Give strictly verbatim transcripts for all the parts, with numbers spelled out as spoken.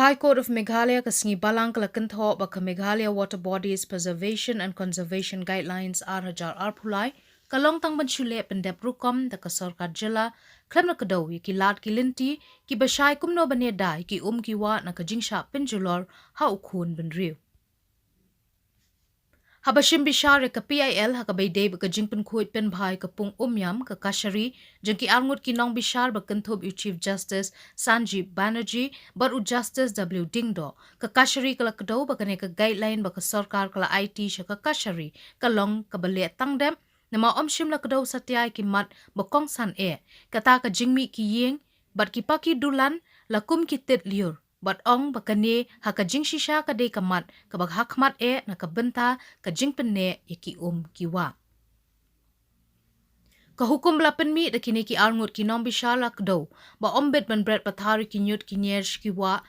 High Court of Meghalaya ka sngi Balang ka la kynthoh ba ka Meghalaya Water Bodies Preservation and Conservation Guidelines ar hajar arphew lai ka long tang ban shu leh pyndep rukom da ka sorkar jylla khlem la kdew ïa ki lad ki lynti kiba shai kumno ban ïada ïa ki um ki wah na ka jingshah pynjulor ha u khun bynriew. Haba shim bishar ïa ka P I L ha kaba ïadei bad ka jingpynkhuid pynbha ïa ka pung Umiam, ka kashari jong ki arngut ki nongbishar ba kynthup ïa u Chief Justice Sanjib Banerjee bad u Justice W Diengdoh, ka kashari ka la kdew ba kane ka guideline ba ka sorkar ka la aiti sha ka kashari ka long kaba leh tang dep, namar ym shym la kdew satia ïa ki mat ba kongsan eh, kata ka jingmih ki ïing bad ki paki dulan la kum ki tit lyiur, bad ong ba kane ha ka jingshisha ka dei ka mat kaba hakhmat eh na ka bynta ka jingpynneh ïa ki um ki wah. Ka hukum ba la pynmih da kine ki arngut ki nongbishar la kdew ba ym bit ban bret pathar ïa ki ñiut ki ñier sha ki wah,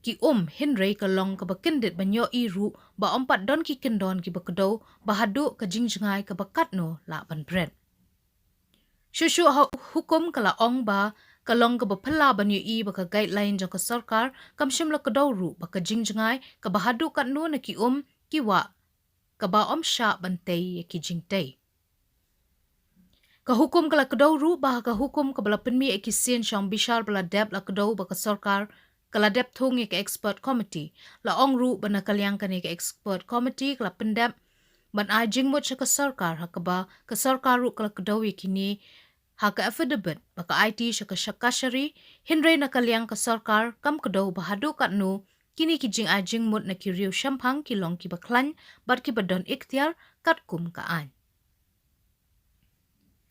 ki um, hynrei ka long kaba kyndit ban ïohi ruh ba ym pat don ki kyndon kiba kdew ba haduh ka jingjngai kaba katno lah ban bret. Shuh shuh ha hukum ka la ong ba ka long kaba phylla ban ïohi ba ka guideline jong ka sorkar kam shym la kdew ruh ba ka jingjngai kaba haduh katno na ki um ki wah kaba ym shah ban tei ïa ki jingtei. Ka hukum ka la kdew ruh ba ha ka hukum kaba la pynmih ïa ki sien shong bishar ba la dep la kdew ba ka sorkar ka la dep thung ïa ka expert committee. La ong ruh ba na ka liang kane ka expert committee ka la pyndep ban ai jingmut sha ka sorkar ha kaba ka sorkar ruh ka la kdew ïa kine ha ka affidavit ba ka aiti sha ka sha kashari, hynrei na ka liang ka sorkar kam kdew ba haduh katno kine ki jingai jingmut na ki riew shemphang ki long kiba khlaiñ bad kiba don iktiar katkum ka aiñ.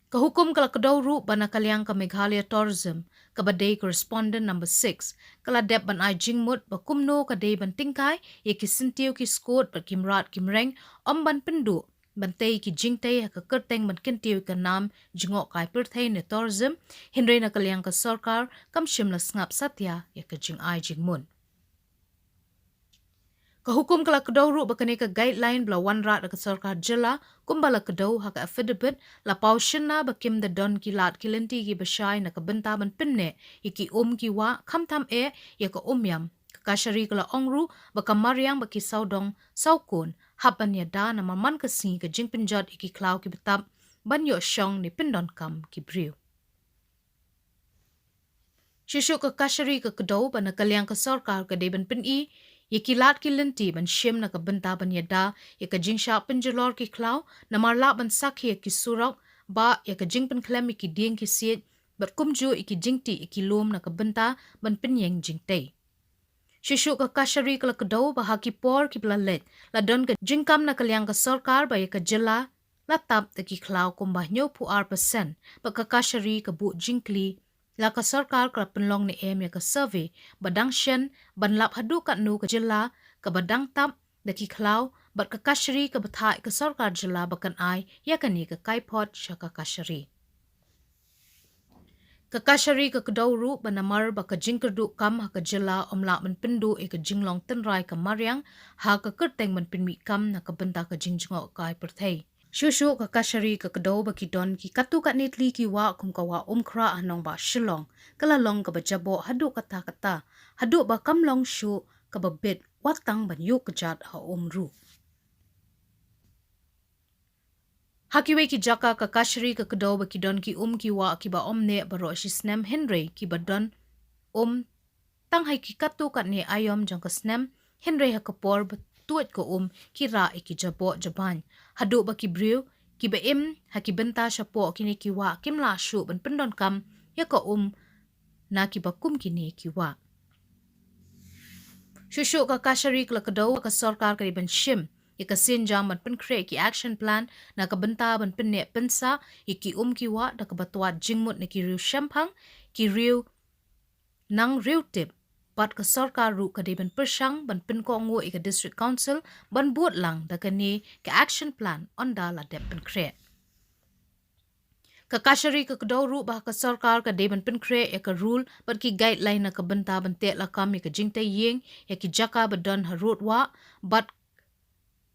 Ka hukum ka la kdew ruh ba na ka liang ka Meghalaya Tourism, kaba dei ka respondent number six, ka la dep ban ai jingmut ba kumno ka dei ban tyngkai ïa ki syntiew ki skut bad ki mrad ki mreng, ym ban pynduh ban tei ki jingtei ha ka kyrteng ban kyntiew ïa ka nam jngohkai pyrthei ne tourism, hynrei na ka liang ka sorkar kam shym la sngap satia ïa ka jingai jingmut. Ka hukum ka la kdew ruh ba kane ka guideline ba la wanrah da ka sorkar jylla kumba la kdew ha ka affidavit la paw shynna ba kim da don ki lad ki lynti kiba shai na ka bynta ban pynneh ïa ki um ki wah, khamtam eh ïa ka Umiam. Ka kashari ka la ong ruh ba ka mariang bad ki sawdong sawkun hap ban ïada namar man ka sngi ka jingpynjot ïa ki khlaw kiba tap ban ïoh shong ne pyndonkam ki briew. Shuh shuh ka kashari ka kdew ba na ka liang ka sorkar ka dei ban pyni ïa ki lad ki lynti ban shim na ka bynta ban ïada ïa ka jingshah pynjulor ki khlaw, namar lah ban sakhi ïa ki surok, ba ïa ka jingpynkhlem ïa ki dieng ki siej bad kumjuh ïa ki jingtih ïa ki lum na ka bynta ban pynïeng jingtei. Shuh shuh ka kashari ka la kdew ba ha ki por kiba la leit la don ka jingkam na ka liang ka sorkar ba ïa ka jylla la tap da ki khlaw kumba hynñiewphew ar percent, bad ka kashari ka buh jingkylli la ka sorkar ka la pynlong ne em ïa ka survey ba dang shen ban lap haduh katno ka jylla kaba dang tap da ki khlaw, bad ka kashari kaba thah ïa ka sorkar jylla ba kan ai ïa kane ka kaiphod sha ka kashari. Ka kashari ka kdew ruh ba namar ba ka jingkyrduh kam ha ka jylla ym lah ban pynduh ïa ka jinglong tynrai ka mariang ha ka kyrteng ban pynmih kam na ka bynta ka jingjngohkai pyrthei. Shuh shuh ka kashari ka kdew ba ki don ki katto katne tylli ki wah kum ka wah Umkhrah ha nongbah Shillong ka la long kaba jaboh haduh katta katta, haduh ba kam long shuh kaba bit wat tang ban ïuh kjat ha um ruh. Ha kiwei ki jaka ka kashari ka kdew ba ki don ki um ki wah kiba ym neh baroh shi snem, hynrei kiba don um tang ha ki katto katne aïom jong ka snem, hynrei ha ka por ba tuid ka um ki rah ïa ki jaboh jabain, haduh ba ki briew kiba im ha ki bynta shapoh kine ki wah kim lah shuh ban pyndonkam ïa ka um na kiba kum kine ki wah. Shuh shuh ka kashari ka la kdew ba ka sorkar ka dei ban shim ïa ka sienjam ban pynkhreh ki action plan na ka bynta ban pynneh pynsah ïa ki um ki wah da kaba twad jingmut na ki riew shemphang, ki riew nang riew tip, bad ka sorkar ruh ka dei ban pyrshang ban pynkohnguh ïa ka District Council ban bud lang da kane ka action plan ynda la dep pynkhreh. Ka kashari ka kdew ruh ba ka sorkar ka dei ban pynkhreh ïa ka rule bad ki guideline na ka bynta ban teh lakam ïa ka jingtei ïing ïa ki jaka ba don ha rud wah, bad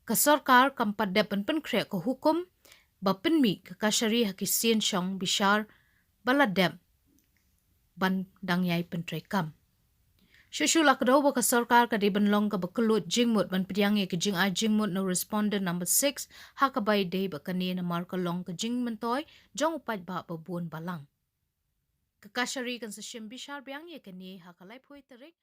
ka sorkar kam pat dep ban pynkhreh ka hukum ba pynmih ka kashari ha ki sien shong bishar ba la dep ban dang ïai pyntreikam. Shuh shuh la kdew ba ka sorkar ka dei ban long kaba kyllut jingmut ban pdiang ïa ka jingai jingmut na u respondent number six, ha kaba ïadei bad kane namar ka long ka jingmyntoi jong u paidbah babun balang. Ka Kashari kan sa shim bishar biang ïa kane ha ka laiphew tarik